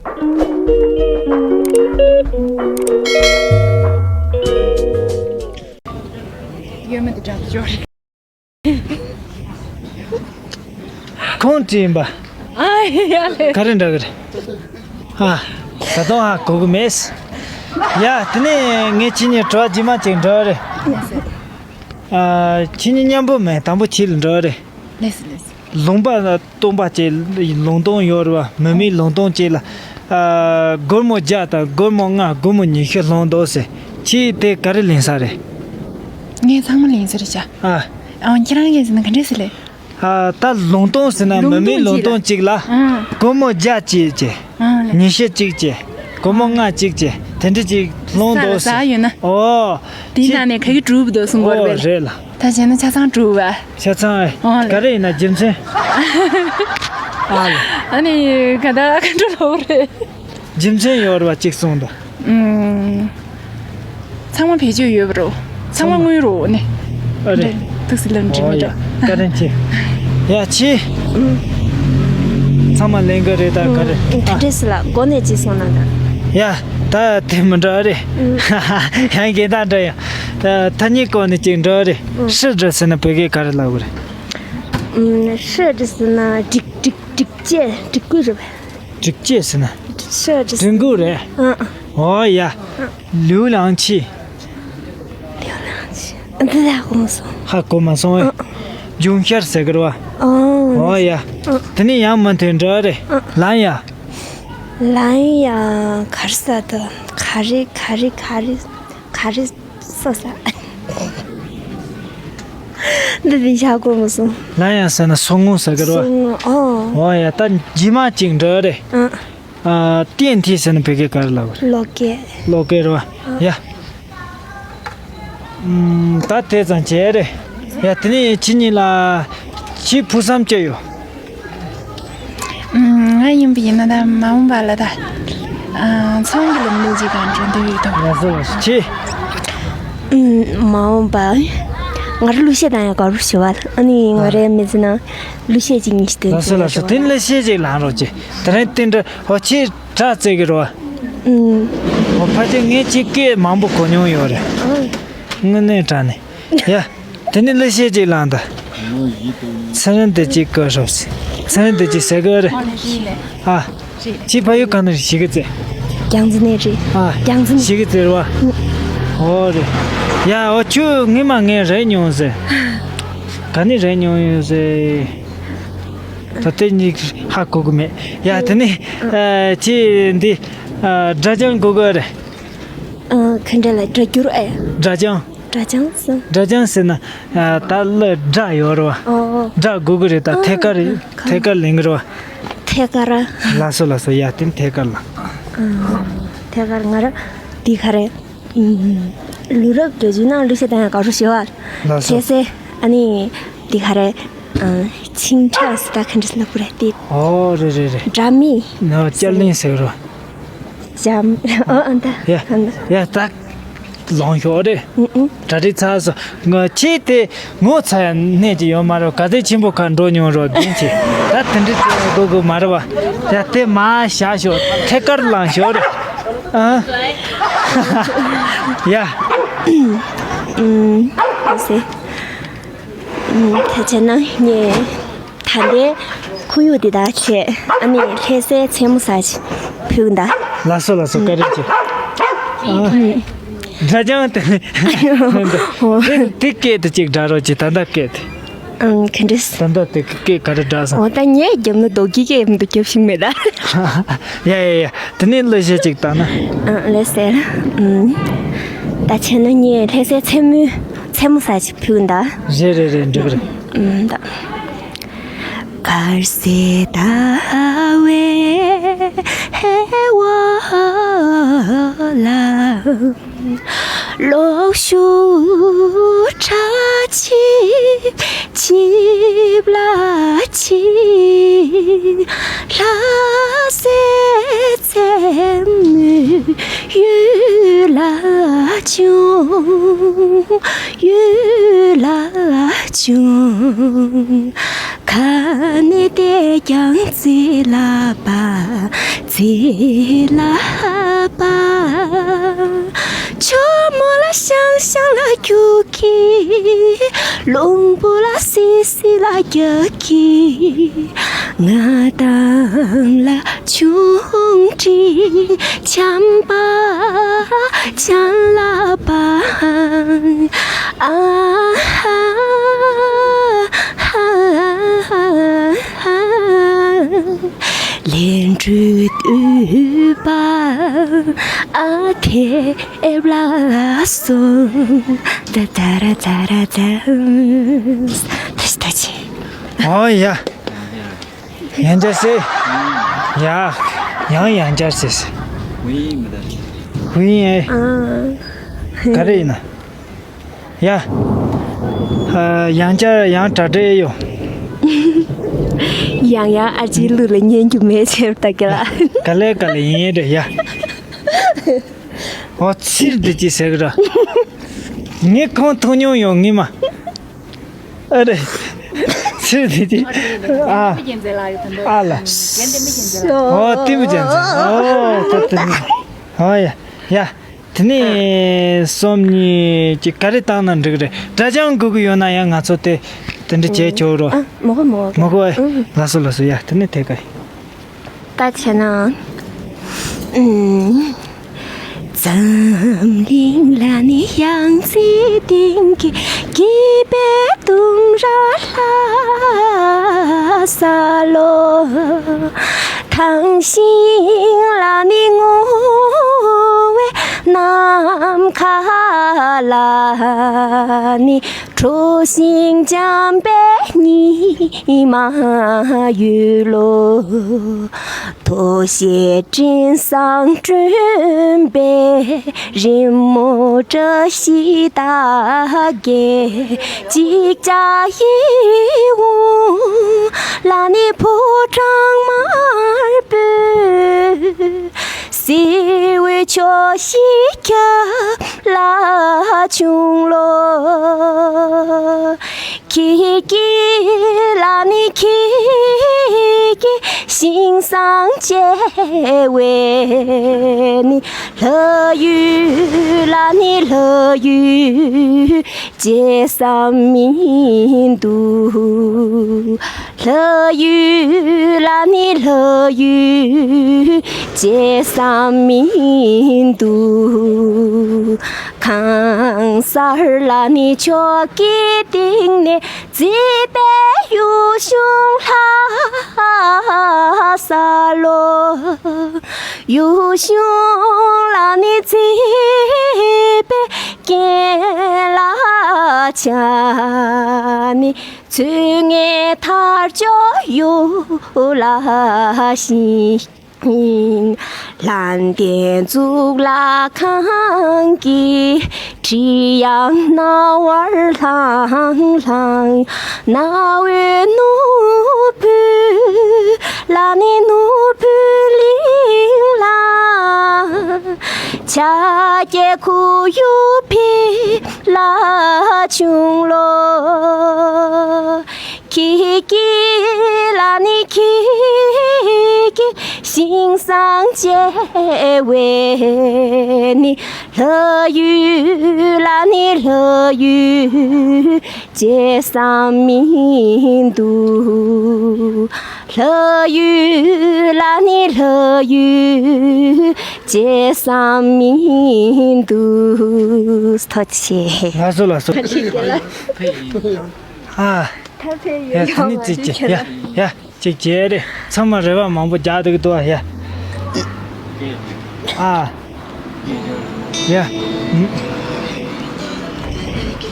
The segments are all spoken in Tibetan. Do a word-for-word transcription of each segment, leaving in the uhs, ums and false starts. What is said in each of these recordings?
ཡོད་མ་དེ་འདྲ་ཅོ་རེད། ཁོང་དྲིས་ཡིན་པ། ཨ་ཡ་ལེ། ག་རེ་འདྲ་གི་རེད། ཨ། ད་དུང་ཧ་གོ་གི་མེད། ཡ། དེ་ནས་ངས་ཁྱེད་གཉིས་དྲི་བ་རྗེས་མ་ཅིག་འདྲི་བ་རེད། ཨ། ཁྱེད་གཉིས་མཉམ་པོ་མེད། དང་པོ་ཁྱེད་ལ་འདྲི་བ་རེད། ལགས་སོ་ལགས་སོ། ལུང་པ་སྟོང་པ་ཅིག་ལུང་སྟོང་ཡོད་རེད་བ། མི་མེད་ལུང་སྟོང་ཅིག་ལ། ཨ། སྒོར་མོ་བརྒྱ་དང་སྒོར་མོ་ལྔ། སྒོར་མོ་ཉི་ཤུ་ལྷུང་འདུག་ཟེར། ཁྱེད་དེ་ག་རེ་ལེན་ས་རེད། ངས་ཚང་མ་ལེན་ས་རེད་ཤག་ཨ། ཨང་། ཁྱེད་རང་གིས་ཟེར་ན་ག་འདྲས་ཟེར་ལེ། ཨ། ད་ལུང་སྟོང་ཟེར་ན་མི་མེད་ལུང་སྟོང་ཅིག་ལ། ཨ། སྒོར་མོ་བརྒྱ་ཅིག་ཅེ། ཨ་ལེ། ཉི་ཤུ་ཅིག་ཅེ། སྒོར་མོ་ལྔ་ཅིག་ཅེ། དེ་འདྲ་ཅིག་ལྷུང་འདུག་ཟེར། ཟ་ཡོད་ན། ཨོ། དེའི་ནང་ནས་ག་གི་གྲུབ་འདུག་གསུང་གི་ཡོད་རེད། ཨོ། རེད་ལ། ད་བྱས་ན་ཆ་ཚང་གྲུབ་པ། ཆ་ཚང་ཨེ། ཨོ་ལེ། ག་རེ་ཡིན་ན་རྒྱུ་མཚན། ཨ་ལེ། ཨ་ནི་ག་ད་ག་འགྲོ་ལོག་རེད། རྒྱུ་མཚན་ཡོད་རེད་བ་གཅིག་གསུངས་དང་། ཨུམ། ཚང་མ་བེད་སྤྱོད་ཡོད་པ་རོ། ཚང་མ་དངུལ་རོ་ནི། ཨ་རེད། འདྲ་ཐུགས་སུ་ལམ་འདྲི་མི་འདྲ། ཨོ་ཡ། བཀའ་དྲིན་ཆེ། ཡ་ཆི། ཚང་མ་ལེན་གི་རེད་ད་ག་རེ། ཨུམ། ག་འདྲས་སི་ལ་སྒོ་ནས་ཅི་སོང་ན་ད། ཡ། ད་དེ་མི་འདྲ་རེད། ཡང་གི་ད་འདྲ་ཡ། ད་ཐ་སྙད་སྐོར་ནས་ཅིག་འདྲ་རེད། ཧྲི་འདྲ་ཟེར་ན་བོད་སྐད་ག་རེ་ལབ་གི་རེད། ཧྲི་འདྲ་ཟེར་ན་སྒྲིག་སྒྲིག་སྒྲིག་ཆས་སྒྲིག་གོས་རེད། སྒྲིག་ཆས་ཟེར་ན། ཤ་ཅི། སྒྲིག་གོས་རེད། ཨ། ཨོ་ཡ། ལིའུ་ལང་ཆི། ལིའུ་ལང་ཆི། འདི་ལ་གོ་མ་སོང་། ཧ་གོ་མ་སོང་ཨེ། ཨ། ལྗོན་ཤར་ཟེར་གི་རེད་བ། ཨོ། ཨོ་ཡ། ཨ། དེ་ནས་ཡང་མུ་མཐུད་འགྲོ་རེད། ཨ། ལན་ཡ། ལན་ཡ་ག་རེ་ཟེར་ད། ག་རེ་ག་རེ་ག་རེ་ག་རེ། སོ་ས། འདི་འདི་ཧ་གོ་མ་སོང་། ལན་ཡ་ཟེར་ན་སོ་ངོ་ཟེར་གི་རེད་བ། སོ་ངོ། ཨོ། ཨོ་ཡ། ད་རྗེས་མ་ཅིག་འགྲོ་རེད། ཨ། ཨ། ཏན་ཏན་ཟེར་ན་བོད་སྐད་ག་རེ་ལབ་རེད། ལོ་སྐད། ལོ་སྐད་རེད་བ། ཡ། ཨམ། ད་དེ་ཙམ་བྱས་རེད། ཡ། དེ་ནས་ཁྱེད་གཉིས་ལ་ཁྱེད་ཕུགས་བསམ་ཅི་ཡོད། ང་ཡིན་པ་ཡིན་ན་ད་མ་འོངས་པ་ལ་ད་ཚོང་གི་ལམ་ལུགས་ཅིག་གང་འགྲོ་འདོད་ཡོད་དོ། ལགས་སོ་ལགས་སོ། ཁྱེད། མ་འོངས་པ། ང་རང་གླུ་གཞས་བཏང་ཡག་དགའ་པོ་ཞེ་པོ། ཨ་ནི་ང་རའི་མི་ཚེ་ནང་གླུ་གཞས་ཅིག་ཉིད་ཞིག་ལྟོས། ལགས་སོ་ལགས་སོ། དེ་ནི་གླུ་གཞས་ཅིག་ལངས་རོགས་གྱིས། དེ་རིང་དེ་འདྲ་ཧོ་ཁྱེད་དྲ་རྩེ་གི་རོ། ཧོ་ཕ་ཅིག་ངས་ཁྱེད་སྐད་མང་པོ་གོ་མྱོང་ཡོད་རེད། དངོས་གནས་དྲ་ནས། ཡ། དེ་ནི་གླུ་གཞས་ཅིག་ལངས་དང་། ཚན་རིག་འདི་ཅིག་བཀོད་ཧྲོབ་སི། ཚན་རིག་འདི་ཅིག་ཟེར་གི་རེད། ཨ། ཅི་ཕ་ཡུལ་ག་ནས་རེད། གཞིས་ཀ་རྩེ། རྒྱལ་འཛིན་ནས་རེད། ཨ། རྒྱལ་འཛིན། གཞིས་ཀ་རྩེ་རེད་བ། ཨོ་རེད། ཡ་ཨོ་ཁྱོད་ངས་མ་ངས་རེད་མྱོང་ཟེར། ག་ནས་རེད་མྱོང་ཡོད་ཟེར། ད་ལྟ་ནི་ཧ་གོ་གི་མེད། ཡ་དེ་ནི་ཨ་ཁྱེད་འདི་ཨ་སྒྲ་སྦྱང་དགོས་གི་རེད། ཨ། ག་འདྲ་ལ་སྒྲ་སྒྱུར་ཨེ། སྒྲ་སྦྱང་། སྒྲ་སྦྱང་ཟེར། སྒྲ་སྦྱང་ཟེར་ན། ཨ། ད་གླུ་སྒྲ་ཡོད་རེད་བ། ཨོ། སྒྲ་དགོས་ཀྱི་རེད་ད། ཨ། ཐད་ཀར་རེད། ཐད་ཀར་ལེན་གྱི་རེད་བ། ཐད་ཀར། ལགས་སོ་ལགས་སོ། ཡ་དེ་ཐད་ཀར་ལ། ཨ། ཐད་ཀར་ང་རང་འདི་ག་རེ། ལུས་རབ་འགྲོ་རྒྱུ་ན་གླུ་གཞས་བཏང་ཡག་དགའ་པོ་ཞེ་པོ། ལགས་སོ། ལྷ་སའི་ཨ་ནི་འདི་ག་རེ། ཨ། ཆིང་ཁྲ་ཟེར་ད་ག་འདྲ་ལབ་དགོས་རེད་དེ། ཨོ་རེད་རེད་རེད། སྒྲ་མི། ཨོ་སྐྱ་གླིང་ཟེར་གྱི་རེད་བ། འཇམ། ཨོ་ཨ་ད། ཡ། ཨ་ད། ཡ་ད། ལོང་ཤོག་རེད། ཨུ་ཨུ། གྲ་སྒྲིག་ཚར་སོང་། ང་ཁྱེད་དེ་ངོ་ཚ་ཡ་གནས་ཀྱི་ཡོད་མ་རེད། ག་ཚོད་ཆེན་པོ་ཁ་འགྲོ་མྱོང་རོགས་བདེན་ཆེ། ད་དེ་འདྲ་བྱེད་དགོས་དགོས་མ་རེད་བ། ཡ་དེ་མ་བཞག་ཤོག་ཐད་ཀར་ལངས་ཤོག་རེད། ཨ། ཡ། ཨུམ། ཨ་སེ། ཨུམ། ད་བྱས་ན་ངས། ད་ལྟའི་ཁོར་ཡུག་འདི་དག་བྱས། ཨ་ནི་ལྷ་སའི་མཚན་མོ་ཟ་ཅིག་ཕུལ་གི་འདུག་ལགས་སོ་ལགས་སོ། བཀའ་དྲིན་ཆེ། ཨ། སྒྲ་སྦྱང་དེ། ཨོ། དེ་དེ་སྐད་དེ་ཅིག་སྒྲ་རོགས་གྱིས། ད་ལྟ་སྐད་དེ། ཨང་། ག་འདྲས། ད་ལྟ་དེ་སྐད་ག་རེ་སྒྲ་སོང་། ཨོ་ད་ངས་རྒྱབ་ན་རྡོ་སྐྱེས་སྐད་མི་འདུག་རྒྱབ་ཤིག་མེད་ད། ཡ་ཡ་ཡ། དེ་ནས་གླུ་གཞས་ཅིག་བཏང་ན། ཨང་། ལགས་སེ། ཨུམ། ད་བྱས་ན་ངས་ལྷ་སའི་མཚན་མོའི་མཚན་མོ་ཟ་ཅིག་ཕུལ་གི་འདུག་རེད་རེད་རེད། འགྲིག་གི་རེད། ཨུམ། ད། དཀར་གསལ་ཟླ་བའི་ཧེ་བ་ལ། གློག་ཞུན་ཁྲ་ཆིབ་ཆིབ་ལ་ཆིབ། ལྷ་སའི་མཚན་མོའི་ཡུལ། ལ་བྱུང་། ཡུལ་ལ་བྱུང་། ཁ་ནས་བལྟས་ཀྱང་རྩེ་ལ་བབས། རྩེ་ལ་བབས། ཇོ་མོ་ལ་ཤང་ཤང་ལ་རྒྱུག་གི། རླུང་བུ་ལ་སི་སི་ལ་རྒྱག་གི། ང་དང་ལ་ཆུང་འདྲིས་ཆམ་པ་ཅན་ལ་བབས། ཨ་ཧ་ཧ་ཧ། ལན་གྲུ་དུད་པ་ཨ་ཐེབས་ལ་སོང་། ད་ད་ར་ད་ར་ད། ད་ཅི་ད་ཅི། ཨོ་ཡ། ཡང་བསྐྱར་ཟེར། ཡ། ཡང་ཡང་བསྐྱར་ཟེར། ཧུའི་མི་ད། ཧུའི་ཨེ། ཨ། ག་རེ་ཡིན་ན། ཡ། ཨ། ཡང་བསྐྱར་ཡང་དྲ་སྦྲེལ་ཡོད། ཡང་ཡང་ཨ་ཅེ་ལུ་ལ་ཉན་རྒྱུ་མེད་ཆེར་ད་གི་ལ། ག་ལེ་ག་ལེ་ཡིན་རེད་ཡ། ཨོ་ཚིར་འདི་ཅི་ཟེར་གི་ར། ངས་གང་ཐུག་མྱོང་ཡོད་ངས་མ། ཨ་རེ། ཚིར་འདི་ཅི། ཨ། ཨ་ལ། ཨོ་ཏི་མི་ཅན་ཚེ་ཨོ་ཏི་ཏི་ཨོ་ཡ་ཡ། དེ་ནས་སོམ་ཉི་ཅིག་ག་རེ་བཏང་ན་འགྲིག་རེད། སྒྲ་སྦྱང་དགོས་ཀྱི་ཡོད་ན་ཡང་ང་ཚོ་དེ་དེ་འདྲ་བྱས་ཆོག་རོ། ཨ། མོ་གོ་མོ་གོ། མོ་གོ་ཨེ། ཨུ། ལགས་སོ་ལགས་སོ་ཡ་དེ་ནས་དེ་ག་ཡིན། ད་བྱས་ན། ཨུམ། འཛམ་གླིང་ལ་ནི་ཡང་རྩེ་གཏིང་གི་སྐྱིད་པའི་ལྟུང་ར་ལྷ་ས་ལོ། ཐང་ཤིང་ལ་ནི་སྔོ་བའི་ནམ་མཁའ་ལ་ནི་གྲོ་བཞིན་འཇམ་པའི་ཉི་མ་ཡོད་ལོ། ཐོ་ཞེས་སྤྲིན་བཟང་བསྐྲུན་པའི་རི་མོ་བཀྲ་ཤིས་རྟགས་བརྒྱད། ཅིག་ཅར་ཡིད་འོང་ལ་ནི་ཕོ་བྲང་དམར་པོའི་བསིལ་བའི་ཕྱོགས་ཤིག་ཁྱབ་ལ་བྱུང་ལོ། ཁྱེད་ཀྱིས་ལ་ནི་ཁྱེད་ཀྱི་ཞིང་སང་བྱེ་བས་ནི་ལྷ་ཡུལ་ལ་ནི་ལྷ་ཡུལ་བྱེ་བསམ་མི་འདུག་ལྷ་ཡུལ་ལ་ནི་ལྷ་ཡུལ་བྱེ་བསམ་མི་འདུག་ཁང་གསར་ལ་ནི་ཆོས་ཀྱི་སྟེང་ནས་བརྩིགས་པའི་ཡུལ་གཞུང་ལྷ་ས་ལོ། ཡུལ་གཞུང་ལ་ནི་བརྩིགས་པའི་རྐྱེན་ལ་ཆ་ནི་ཚུལ་ངན་ཐར་ལྕོག་ཡུལ་ལ་ཞིང་། ལྷ་ལྡན་གཙུག་ལག་ཁང་གི་ཁྲི་ཡང་རྣ་བར་ལྷང་ལྷང་། རྣ་བའི་ནོར་བུ་ལ་ནི་ནོར་བུ་གླིང་ལ། ཕྱག་རྒྱའི་ཁོར་ཡུག་ཕེབས་ལ་བྱུང་ལོ། ཁྱེད་ཀྱིས་ལ་ནི་ཁྱེད་ཀྱི་ཞིང་སང་བྱེ་བས་ནི་ལྷ་ཡུལ་ལ་ནི་ལྷ་ཡུལ་བྱེ་བསམ་མི་འདུག་ལྷ་ཡུལ་ལ་ནི་ལྷ་ཡུལ་བྱེ་བསམ་མི་འདུག་ཐུགས་རྗེ་ཆེ། ལགས་སོ་ལགས་སོ། ཐུགས་རྗེ་ཆེ་ལགས། ཨ། ད་ཕེབས་ཡོད་ཡ་ད་ནི་ཡོད་ཅིག་མ་ཅིག་རེད་ཡ་ཡ་ཅིག་བྱས་རེད། ཚང་མ་རེ་བ་མང་པོ་རྒྱག་འདུག་ཏོ་ཡ། ཨ། ཡ།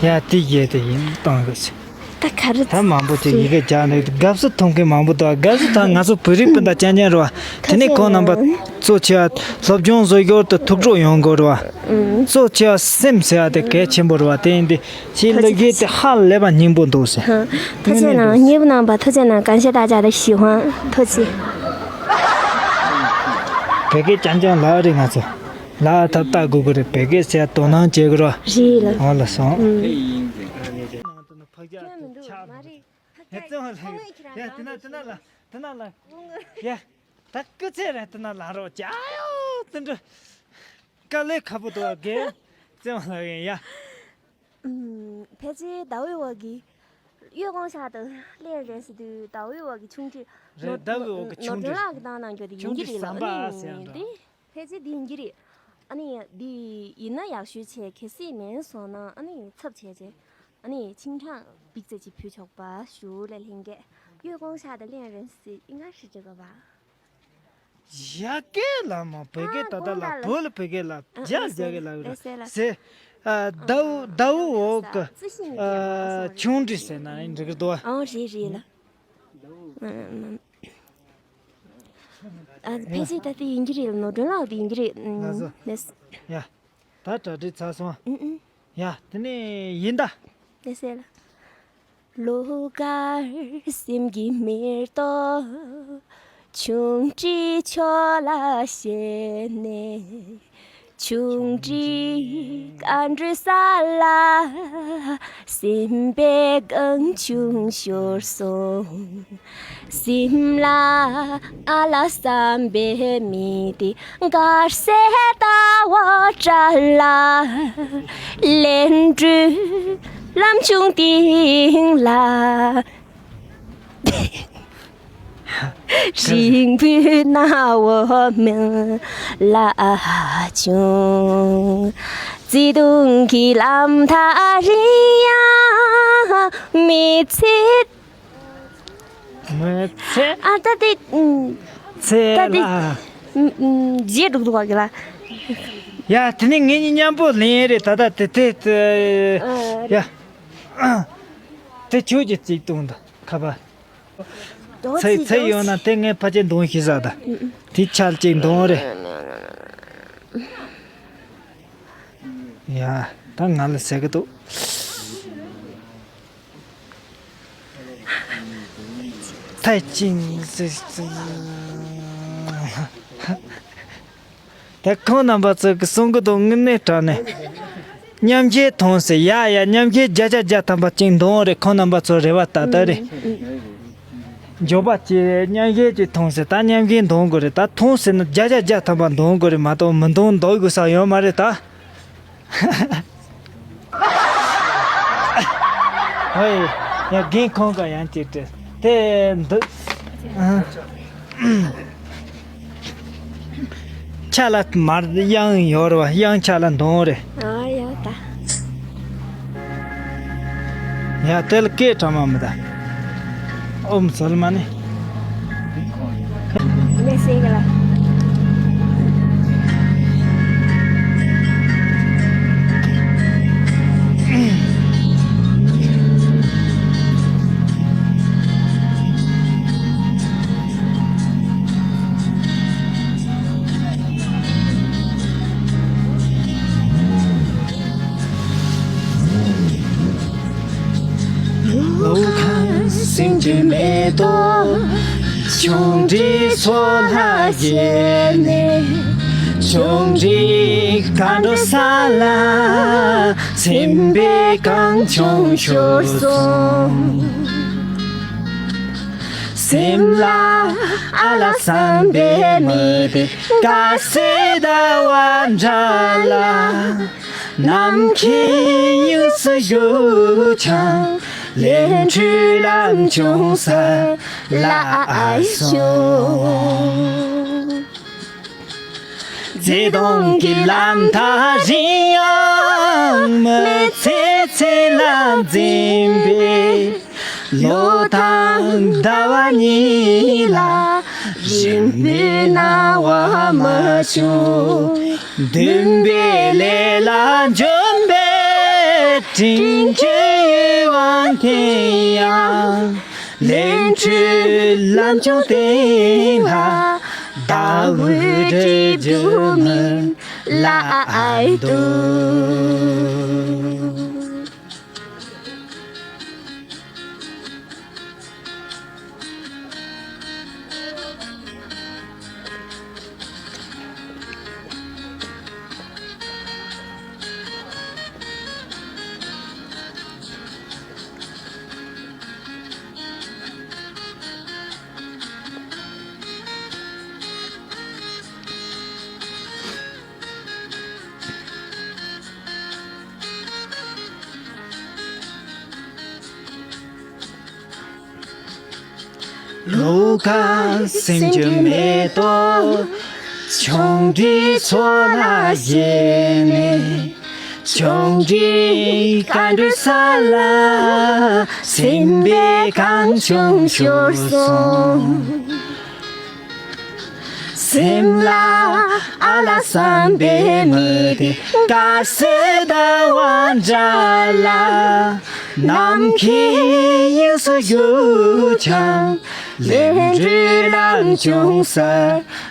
ཡ་དེ་ཡས་དེ་ཡིན་གཏོང་དགོས་ཟེར། ད་ག་རེ་ད་མང་པོ་ཅིག་ཡི་གེ་རྒྱག་འདུག་དགའ་བསུ་མཐོང་མཁན་མང་པོ་འདུག་དགའ་བསུ་ད་ང་ཚོ་བོད་རིགས་སྤུན་ཟླ་རྐྱང་རྐྱང་རེད་བ། དེ་ནས་ཁོང་རྣམ་པ་གཙོ་ཆེ་བ་སློབ་སྦྱོང་བཟོ་རྒྱུར་དུ་ཐུགས་སྤྲོ་ཡོང་དགོས་རེད་བ། གཙོ་ཆེ་བ་སེམས་ཟེར་བ་དེ་གལ་ཆེན་པོ་རེད་བ། དེ་ཡིན་དུས་ཁྱེད་ལོ་རྒྱུས་དེ་ཧ་ལས་པ་སྙིང་པོ་འདུག་ཟེར། ཐུགས་རྗེ་གནང་། སྙིང་པོ་གནང་བ་ཐུགས་རྗེ་གནང་། 感谢大家的喜欢。 ཐུགས་རྗེ། བོད་སྐད་རྐྱང་རྐྱང་ལབ་རེད་ང་ཚོ། ལ་ཐབས་ལྟ་དགོས་ཀྱི་རེད། བོད་སྐད་ཟེར་དོ་སྣང་བྱེད་དགོས་རེད། རེད་ལ། འོ་ལ་སོང་། ཨུམ། ནང་དུ་ནི་ཕག་རྒྱག་ཁྱོད་མི་འདུག་ཆགས་མ་རེད། ཕག་ཡ་རྒྱག་བཙན་བ་ཁོ་ལ་ངོས་ཁྱེད་ཡ་རང་དེ་ན་དེ་ན་ལ་དེ་ན་ལ་ཡ་ད་སྐུ་ཚེ་རིང་དེ་ན་ལ་རོགས་བྱ་ཡོ་དེ་འདྲ་དཀའ་ལས་ཁག་པོ་འདུག་གས་བཙན་བ་ལ་ཡ། ཨུམ། ཕལ་ཆེར་ཟླ་འོད་འོག་གི་གཡོད་ཀོང་ཤག་ཏུ་སླེབས་རན་ཟེར་དུས་ཟླ་འོད་འོག་གི་ཆུང་འདྲིས་རེད། ཟླ་འོད་འོག་གི་ནོར་ཆུང་སྒྲོན་འདྲིས་ལགས་ཀྱི་བཏང་གནང་རྒྱུ་དེ་ཡིན་ཆུང་གྱི་འདྲིས་རེད་ལ། ཟམ་པ་ཨ་ཟེར་ཡང་འདྲ། དེ་ཕལ་ཆེར་དེ་ཡིན་གྱི་རེད། ཨ་ནི་འདི་ཡིན་ན་ཡག་ཤོས་བྱས། གལ་སྲིད་མིན་སོང་ན་ཨ་ནི་ཚབ་བྱས་རྗེས་ཨ་ནི་ཆིང་ཁྲང་པིག་ཙེ་ཅིག་ཕུལ་ཆོག་པ་ཞུ་ལས་ལྷན་རྒྱས། གཡོད་ཀོང་ཤག་ཏུ་སླེབས་རན་ཟེར་ཨི་ང་ཧྲི་ཅི་ག་བ། ཡ་གེ་ལ་མ་བོད་སྐད་ད་ལྟ་ལ་ཨ་བོད་ལ་བོད་སྐད་ལ་ཨ་རྒྱ་ཨ་རྒྱ་གེ་ལ་ལ་ཟེར་ལ་ཟེར། ཨ་ཟླ་འོད་ཟླ་འོད་འོག་གི་ཨ་ཆུང་འདྲིས་ཟེར་ན་ཡིན་འགྲིག་གི་འདུག་ཨ། ཨང་རེད་རེད་ལ། ཨ་ཕལ་ཆེར་ད་ལྟ་ཡིན་གྱི་རེད་ལ། ནོར་སྒྲོན་ལགས་དེ་ཡིན་གྱི་རེད། ཨུམ་ལགས་སོ། ལགས། ཡ་ད་གྲ་སྒྲིག་ཚར་སོང་། ཨུམ་ཨུམ། ཡ་དེ་ནས་ཡིན་ད། ལགས་སེ་ལ། ལོ་འགའ་སེམས་ཀྱི་མེ་ཏོག་ཆུང་འདྲིས་ཕྱོགས་ལ་བཞད་ནས། ཆུང་འདྲིས་ག་འགྲོ་ས་ལ་སེམས་པའི་གངས་ཆུང་ཤོར་སོང་། སེམས་ལ་ཨ་ལ་བསམ་པའི་མི་དེ་དཀར་གསལ་ཟླ་བ་བཀྲ་ལ། ལན་གྲུ་ལམ་ཆུང་སྟེང་ལ། རིང་པོའི་གནའ་བོ་མི་ལ་བྱུང་། བརྩེ་དུང་གི་ལམ་ཐག་རིང་ཡང་མི་ཚེ། མི་ཚེ། ཨ་ད་དེ་ཚེ་ད་དེ་ལ་རྗེས་འགྲོ་འདུག་ག་ལ། ཡ་དེ་ནི་ངེད་གཉིས་མཉམ་པོ་ལེན་རེད། ད་ད་དེ་དེ་ཡ་དེ་ཁྱོད་ཀྱི་རྩིག་གཏོང་ད་ཁ་པ། ཚེ་ཚེ་ཡོད་ན་དེ་ངས་ཕལ་ཆེར་འདོན་ཤེས་ས་ད། དེ་ཆར་ཅིག་འདོན་རེད། ཡ་ད་ང་ལ་ཟེར་གི་འདུག་ཐའི་ཅིན་ཟེར། ད་ཁོང་རྣམ་པ་ཚོ་གི་གསུང་གི་འདུག་དངོས་གནས་དྲང་གནས། མཉམ་ཞལ་མཐོང་ཟེར། ཡ་ཡ་མཉམ་ཞལ་བརྒྱ་ཆ་བརྒྱ་ཐམ་པ་ཅིག་འདོན་རེད། ཁོང་རྣམ་པ་ཚོ་རེ་བ་ད་ལྟ་རེད། མགྱོགས་པ་ཅིག་མཉམ་ཞལ་ཅིག་མཐོང་ཟེར། ད་མཉམ་ཞལ་འདོན་དགོས་རེད། ད་མཐོང་ཟེར་ན་བརྒྱ་ཆ་བརྒྱ་ཐམ་པ་འདོན་དགོས་རེད། མ་གཏོགས་མི་འདོན་འདོགས་དགོས་ས་ཡོད་མ་རེད་ད། ཧོꯏ། ཡ་རྒན་ཁོང་ག་ཡང་ཅིག་སྤྲད་དེ་འདི། ཨ། ཆ་ལ་མར་གཡང་ཡོད་རེད་བ། གཡང་ཆ་ལ་འདོན་རེད། ཨ་ཡ་ད། ཡ་དེ་ལ་སྐད་གྲགས་མ་མི་ད། ཨོམ་སོལ་མ་ནི། ལེ་སེ་ག་ལ། ལོ་གང་སེམས་ཀྱི་མེ་ཏོག་ཆུང་འདྲིས་མཚོ་ལྷ་བཞད་ནས། ཆུང་འདྲིས་ག་འགྲོ་ས་ལ་སེམས་པའི་གངས་ཆུང་ཤོར་སོང་། སེམས་ལ་ཨ་ལ་བསམ་པའི་མི་དེ་དཀར་གསལ་ཟླ་བ་འདྲ་ལ། ནམ་མཁའི་དབྱིངས་སུ་བཞུགས་ཀྱང་། ལན་ཁྲིད་ལམ་ཆུང་ས་ལ་སོང་། བརྩེ་དུང་གི་ལམ་ཐག་རིང་ཡང་མི་ཚེ་ཚེ་ལ་འཛིན་པའི་ལོ་དང་ཟླ་བ་གཉིས་ལ་རིང་པོའི་སྣང་བ་མ་བྱུང་། འདུན་པའི་ལས་ལ་འཇོན་པའི་དྲིན་གྱི་ཡུལ་དབང་དེ་ཡང་། ལན་ཁྲིད་ལམ་ཆུང་སྟེང་ལ་ཟླ་འོད་འགྲིབ་རྒྱུ་མིན་ལ་ཨའི་འདུག་ལོ་གང་སེམས་ཀྱི་མེ་ཏོག་ཆུང་འདྲིས་ཚོགས་ལ་བཞད་ནས། ཆུང་འདྲིས་བཀའ་འདྲི་ས་ལ་སེམས་པའི་གངས་ཆུང་ཤོར་སོང་། སེམས་ལ་ཨ་ལ་བསམ་པའི་མི་དེ་དཀར་གསལ་ཟླ་བ་འདྲ་ལ། ནམ་མཁའི་དབྱིངས་སུ་བཞུགས་ཀྱང་། ལས་འབྲས་ལམ་ཆུང་ས་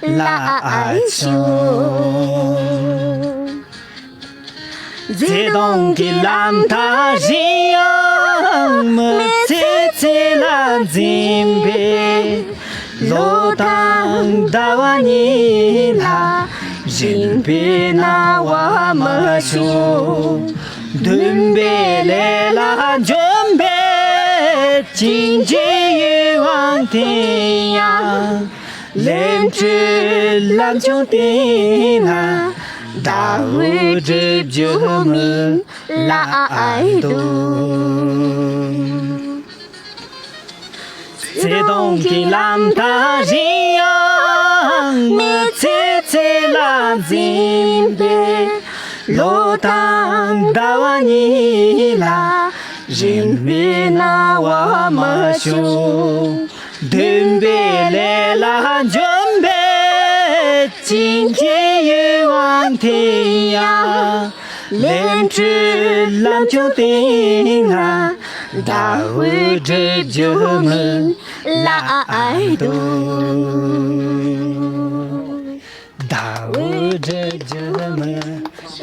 ལ་ཨ་ཆུང་། བརྩེ་དུང་གི་ལམ་ཐག་རིང་ཡང་མི་ཚེ་ཚེ་ལ་འཛིན་པའི། ལོ་དང་ཟླ་བ་གཉིས་ལ་རིང་པའི་སྣང་བ་མ་བྱུང་། འདུན་པའི་ལས་ལ་འཇོན་པའི་བྱིན་གྱིས་ཡིད་དབང་འཐིམ་ཡང་། ལས་འཕྲོས་ལམ་ཆུང་སྟེང་ན་ཟླ་འོད་སྒྲིབ་བརྗོད་མི་ལ་ཨའི་འདུག་བརྩེ་དུང་གི་ལམ་ཐག་རིང་ཡང་མི་ཚེ་ཚེ་ལ་འཛིན་པའི། ལོ་དང་ཟླ་བ་གཉིས་ལ་རིང་བའི་སྣང་བ་མ་བྱུང་། འདུན་པའི་ལས་ལ་འཇོན་པའི་བྱིན་གྱིས་ཡིད་དབང་འཐིམ་ཡང་། ལས་འཕྲོས་ལམ་ཆུང་སྟེང་ན་ཟླ་འོད་སྒྲིབ་བརྗོད་མི་ལ་ཨའི་འདུག་ཟླ་འོད་སྒྲིབ་བརྗོད་མི་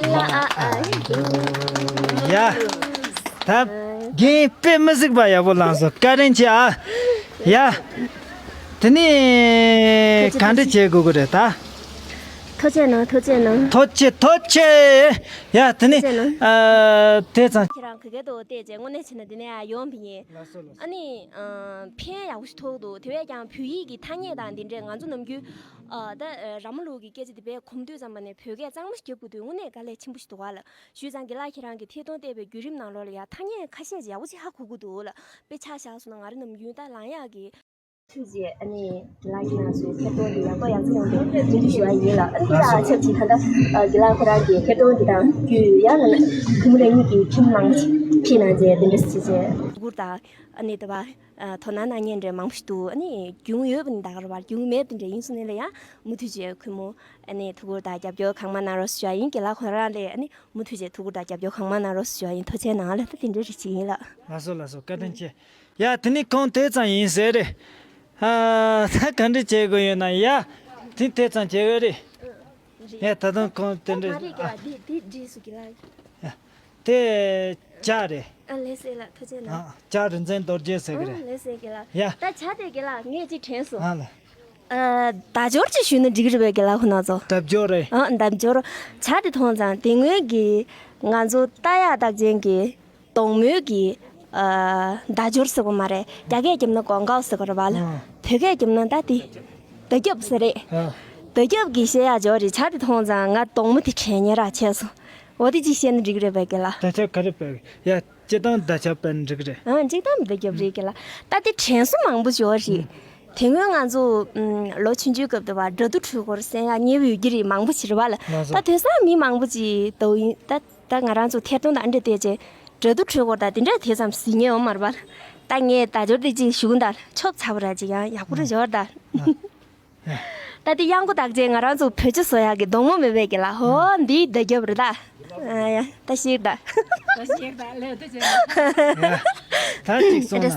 ལ་ཨའི་འདུག་ཡ། ད་རྒན་དཔེ་མི་སྲིད་པ་ཡག་པོ་བླངས་སོང་། བཀའ་དྲིན་ཆེ་ཨ། ཡ། དེ་ནས་ག་འདྲ་བྱེད་དགོས་ཀྱི་རེད་ད། ཐུགས་རྗེ་གནང་། ཐུགས་རྗེ་གནང་། ཐུགས་རྗེ་ཐུགས་རྗེ། ཡ་དེ་ནས་ཐུགས་རྗེ་གནང་། ཨ། དེ་ཙང་། ཁྱེད་རང་ག་གེ་དོ་བལྟས་རྗེས་དངོས་གནས་བྱས་ན་འདི་ནས་ཡོང་བ་ཡིན། ལགས་སོ་ལགས་སོ། ཨ་ནི་ཨ། ཕན་ཡག་པོ་ཞིག་ཐོགས་འདུག་དེ་བས་ཀྱང་བོད་ཡིག་གི་ཐ་སྙད་དང་འདི་འདྲས་ང་ཚོ་ནམ་རྒྱུན་ཨ། ད་ར་མ་ལུག་གི་སྐད་ཆ་དེ་བས་གོམས་དུས་ཙམ་པ་ནས་བོད་སྐད་གཙང་མ་ཞིག་རྒྱབ་དགོས་དུས་དངོས་གནས་དཀའ་ལས་ཆེན་པོ་ཞིག་འདུག་ག་ལ། ཞུས་ཙང་དགེ་ལགས་ཁྱེད་རང་གི་ཐད་གཏོང་བལྟས་པའི་བརྒྱུད་རིམ་ནང་ལོགས་ལ་ཡ་ཐ་སྙད་ཁ་ཤས་ཅིག་ཡག་པོ་ཅིག་ཧ་གོ་གི་འདུག་ལ། དཔེ་ཆ་བཞག་སོང་ན་ང་རང་ནམ་རྒྱུན་ད་ལངས་ཡག་གི་ཐུགས་རྗེ། ཨ་ནི་དགེ་ལགས་ཀྱིས་ང་ཚོའི་ཐད་གཏོང་འདི་ཡག་པོ་ཡག་པོ་ཡོང་བའི་སྨོན་འདུན་ཞུ་བ་ཡིན་ལ། ཨ་ནི་དེ་དང་ཆབས་ཅིག་ད་ལྟ་དགེ་ལགས་ཁོ་རང་གི་ཐད་གཏོང་འདི་དང་བརྒྱུད་ཡང་ན་ཐུན་མོང་རང་ཉིད་ཀྱི་ཁྲིམས་མང་པོ་ཞིག་ཁྲིད་གནང་རྗེས་འདི་འདྲ་ཞིག་བྱས། གུར་དང་ཨ་ནི་དེ་བ་དོ་སྣང་གནང་མཁན་འདྲ་མང་པོ་ཞིག་འདུག་ཨ་ནི་རྒྱུས་ཡོད་པ་ནི་ད་ག་རེ་བ། རྒྱུས་མེད་པ་འདྲ་ཡིན་སོང་ནས་ལ་ཡང་མུ་མཐུད་བྱས་ཁོ་མོ་ཨ་ནི་ཐུགས་ཁུར་དང་རྒྱབ་སྐྱོར་གང་མང་གནང་རོགས་ཞུ་བ་ཡིན། དགེ་ལགས་ཁོ་རང་ལ་ཨ་ནི་མུ་མཐུད་བྱས་ཐུགས་ཁུར་དང་རྒྱབ་སྐྱོར་གང་མང་གནང་རོགས་ཞུ་བ་ཡིན། ཐུགས་རྗེ་གནང་ལ། ད་དེ་འདྲ་རེ་ཞིག་ཡིན་ལ། ལགས་སོ་ལགས་སོ། བཀའ་དྲིན་ཆེ། ཡ་དེ་ནི་ཁོང་དེ་ཙམ་ཡིན་ཟེར་རེད། ཨ། ད་ག་འདྲ་བྱེད་དགོས་ཡོད་ན་ཡ། དེ་དེ་ཙམ་བྱེད་དགོས་རེད། ཡ་ད་དུང་ཁོང་དེ་འདྲ། ཨ། དེ་དེ་འདྲས་སུ་གི་ལ། ཡ། དེ་ཇ་རེད། ཨ་ལགས་སོ་ལགས། ཐུགས་རྗེ་གནང་། ཨ། ཇ་རིག་འཛིན་རྡོ་རྗེ་ཟེར་གི་རེད། ཨ་ལགས་སོ་དགེ་ལགས། ཡ། ད་ཇ་དེ་དགེ་ལགས་ངས་ཅིག་དྲན་སོང་། ཨ་ལ། ཨ། བརྡ་སྦྱོར་ཅིག་ཞུས་ན་འགྲིག་གི་རེད་པས་དགེ་ལགས་ཁོ་ན་ཚོ། བརྡ་སྦྱོར་རེད། ཨ། བརྡ་སྦྱོར། ཇ་དེ་མཐོང་ཙང་དེ་སྔོན་གྱི་ང་ཚོ་རྟ་གཡག་རྟགས་ཅན་གྱི་གདོང་མོའི་གི། ཨ། བརྡ་སྦྱོར་ཟེར་བ་མ་རེད། རྒྱ་སྐད་རྒྱབ་ན་ཀོང་ཀའོ་ཟེར་བ་རེད་པ་ལ། ཨ། བོད་སྐད་རྒྱབ་ན་ད་དེ་བརྡ་རྒྱབ་ཟེར་རེད། ཨ། བརྡ་རྒྱབ་གི་བཤད་ཡག་སྦྱོར་རེད། ཇ་དེ་མཐོང་ཙང་ང་གདོང་མོ་དེ་དྲན་ཉེ་ར་བྱས་སོང་། འོ་དེ་ཅིག་བཤད་ན་འགྲིག་གི་རེད་པས་དགེ་ལགས། ད་ཆ་ག་རེ་པས། ཡ། སྤྱིར་བཏང་བརྡ་ཁྱབ་པ་འགྲིག་གི་རེད། ཨ། སྤྱིར་བཏང་བརྡ་ཁྱབ་རེད་དགེ་ལགས། ད་དེ་དྲན་གསོ་མང་པོ་ཡོད་རེད། དེ་སྔོན་ང་ཚོ་ཨམ། ལོ་ཆུང་ཆུང་སྐབས་དུ་བ་སྒྲ་སྡུད་འཕྲུལ་འཁོར་གསན་ཡག་ཉེ་བོ་ཡོད་ཀྱི་རེད། མང་པོ་ཞིག་རེད་པ་ལ། ལགས་སོ། ད་དེང་སང་མི་མང་པོ་ཅིག་འདུག་ཡིན། ད་ད་ང་རང་ཚོ་ཐད་གཏོང་དང་འདྲ་བལྟས་རྗེས་སྒྲ་སྡུད་འཕྲུལ་འཁོར་དང་དེ་འདྲ་དེ་ཙམ་གཟིགས་མྱོང་ཡོད་མ་རེད་པ། ད་ངས་བརྡ་སྦྱོར་དེ་ཅིག་ཞུ་གི་འདུག་ཆོབ་ཚ་པོ་ར་ཅིག་ཡང་ཡག་པོ་རེད་ཞོར་ད། ད་དེ་གཡང་འགུག་རྟགས་ཅན་ང་རང་ཚོ་བོད་ཆས་བཟོ་ཡག་གི་གདོང་མོ་མེད་པས་དགེ་ལགས། ཧོ། འདིའི་བརྡ་རྒྱབ་རེད་ད། ཨ་ཡ། ད་ཤེས་ད། ད་ཤེས་ད། ལེའུ་ད་ཅེ། ད་ཅིག་སོང་ན།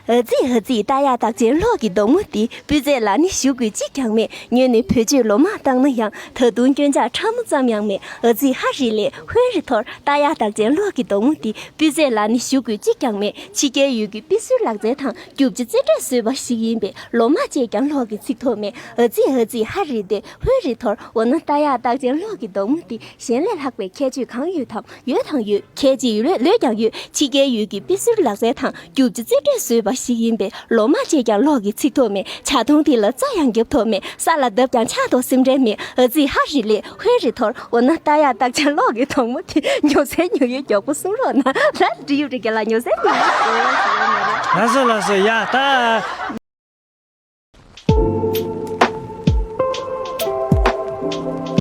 ཨ་ཙི་ཨ་ཙི། རྟ་གཡག་རྟགས་ཅན་གློག་གི་གདོང་མོ་འདི། སྤུས་ཚད་ལ་ནི་ཞུ་དགོས་གཅིག་ཀྱང་མེད། སྔོན་ནས་བེད་སྤྱོད་ལོ་མང་བཏང་ན་ཡང་། ད་དུང་སྐྱོན་ཆ་ཕྲ་མོ་ཙམ་ཡང་མེད། ཨ་ཙི་ཧ་རི་ལས་ཧོན་རི་ཐོར། རྟ་གཡག་རྟགས་ཅན་གློག་གི་གདོང་མོ་འདི། སྤུས་ཚད་ལ་ནི་ཞུ་དགོས་གཅིག་ཀྱང་མེད། ཕྱི་རྒྱལ་ཡུལ་གྱི་དཔེ་སྲོལ་ལག་རྩལ་དང་། རྒྱུ་ཆ་རྩེ་གྲས་བཟོས་པ་ཞིག་ཡིན་པས། ལོ་མང་སྤྱད་ཀྱང་གློག་གི་ཚིག་ཐོ་མེད། ཨ་ཙི་ཨ་ཙི་ཧ་རི་ཏེ་ཧོན་རི་ཐོར། འོ་ན་རྟ་གཡག་རྟགས་ཅན་གློག་གི་གདོང་མོ་འདི། གཞན་ལས་ལྷག་པའི་ཁྱད་ཆོས་གང་ཡོད་དམ། ཡོད་དང་ཡོད། ཁྱད་ཆོས་ཡོད་ལོས་ལོས་ཀྱང་ཡོད། ཕྱི་རྒྱལ་ཡུལ་གྱི་དཔེ་སྲོལ་ལག་རྩལ་དང་། རྒྱུ་ཆ་རྩེ་གྲས་བཟོས་པ་ཞིག་ཡིན་པས། ལོ་མང་སྤྱད་ཀྱང་གློག་གི་ཚིག་ཐོ་མེད། ཇ་མདོང་འདི་ལ་རྩྭ་ཡང་རྒྱབ་ཐོ་མེད། ས་ལ་བརྡབས་ཀྱང་ཆག་ཐོ་སེམས་ཁྲལ་མེད། ཨ་ཙི་ཧ་རི་ལས་ཧོན་རི་ཐོར། འོ་ན་རྟ་གཡག་རྟགས་ཅན་གློག་གི་གདོང་མོ་དེ། ཉོ་སའི་ཉོ་ཡུལ་མགྱོགས་པོ་གསུང་རོགས་གནང་། ད་འབྲི་ཡུལ་རི་རྒྱ་ལ་ཉོ་སའི་ཉོ་ཡུལ་མགྱོགས་པོ་གསུང་རོགས་གནང་། ལགས་སོ་ལགས་སོ། ཡ་ད།